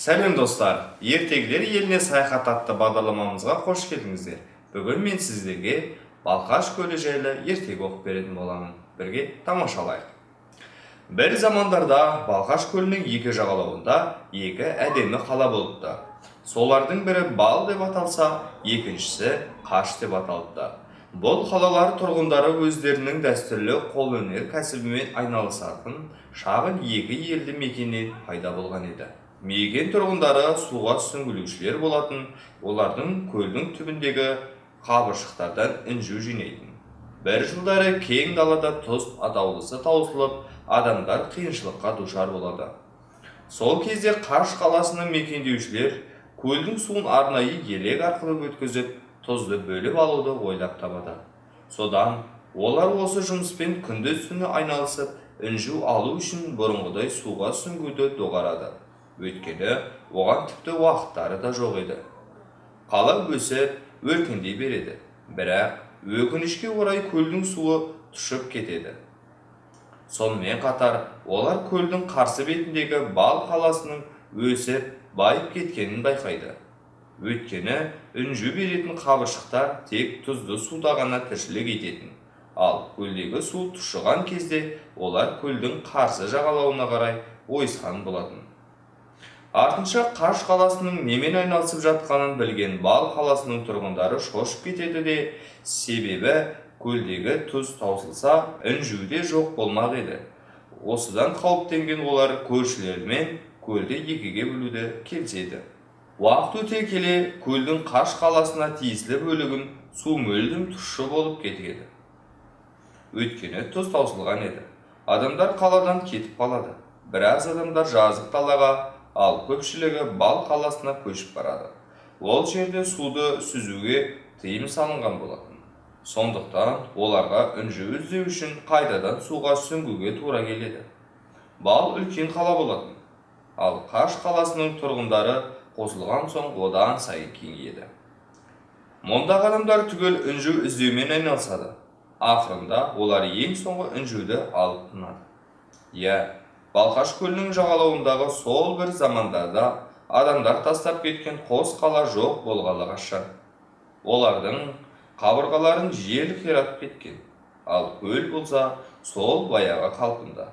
Сәлем, достар! «Ертегілер еліне саяхат» атты бағдарламамызға қош келдіңіздер! Бүгін мен сіздерге Балқаш көлі жайлы ертегі оқып беретін боламын. Бірге тамашалайық. Бір замандарда Балқаш көлінің екі жағалауында екі әдемі қала болыпты. Солардың бірі Бал деп аталса, екіншісі Қаш деп аталыпты. Бұл қалалар тұрғындары өздерінің дәстүрлі қолөнер кәсібімен айналысатын шағын екі елді мекеннен пайда болған еді. Мекен тұрғындары суға сүңгілеушілер болатын. Олардың көлдің түбіндегі қабыршықтардан інжу жинайтын. Бір жылдары кең далада тұз атаулысы таусылып, адамдар қиыншылыққа душар болады. Сол кезде Қаш қаласының мекендеушілер көлдің суын арнайы елек арқылы өткізіп, тұзды бөліп алуды ойлап табады. Содан олар осы жұмыспен күндіз түні айналысып, інжу алу үшін бұрынғыдай суға сүңгуді доғарады, өйткені оған тіпті уақыттары да жоқ еді. Қала өсіп, өркендей береді, бірақ өкінішке орай, көлдің суы тұшып кетеді. Сонымен қатар олар көлдің қарсы бетіндегі Бал қаласының өсіп, байып кеткенін байқайды, өйткені інжу беретін қабыршықтар тек тұзды суда ғана тіршілік ететін. Ал көлдегі су тұшыған кезде олар көлдің қарсы жағалауына қарай ойысқан болатын. Артынша Қаш қаласының немен айналысып жатқанын білген Бал қаласының тұрғындары шошып кетеді де, себебі көлдегі тұз таусылса, інжу де жоқ болмақ еді. Осыдан қауіптенген олар көршілерімен көлді екіге бөлуді келіседі. Уақыт өте келе көлдің Қаш қаласына тиесілі бөлігін су мүлдем тұщы болып кетеді, өйткені тұз таусылған еді. Адамдар қаладан кетіп қалады. Біраз адамдар жазық далаға, ал көпшілігі Бал қаласына көшіп барады. Ол жерде суды сүзуге тыйым салынған болатын. Сондықтан оларға інжу іздеу үшін қайтадан суға сүңгуге тура келеді. Бал үлкен қала болатын, ал Қаш қаласының тұрғындары қосылған соң одан сайын кеңейеді. Мұндағы адамдар түгел інжу іздеумен айналысады. Ақырында олар ең соңғы інжуді алып тынады. Иә, Балқаш көлінің жағалауындағы сол бір замандарда адамдар тастап кеткен қос қала жоқ болғалы қашан? Олардың қабырғаларын жел қиратып кеткен, ал көл болса, сол баяғы қалпында,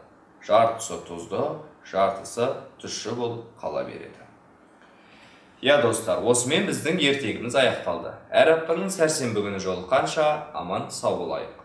жартысы тұзды, жартысы тұщы болып қала береді. Иә, достар, осымен біздің ертегіміз аяқталды. Әр аптаның сәрсенбі күні жолыққанша, аман сау болайық.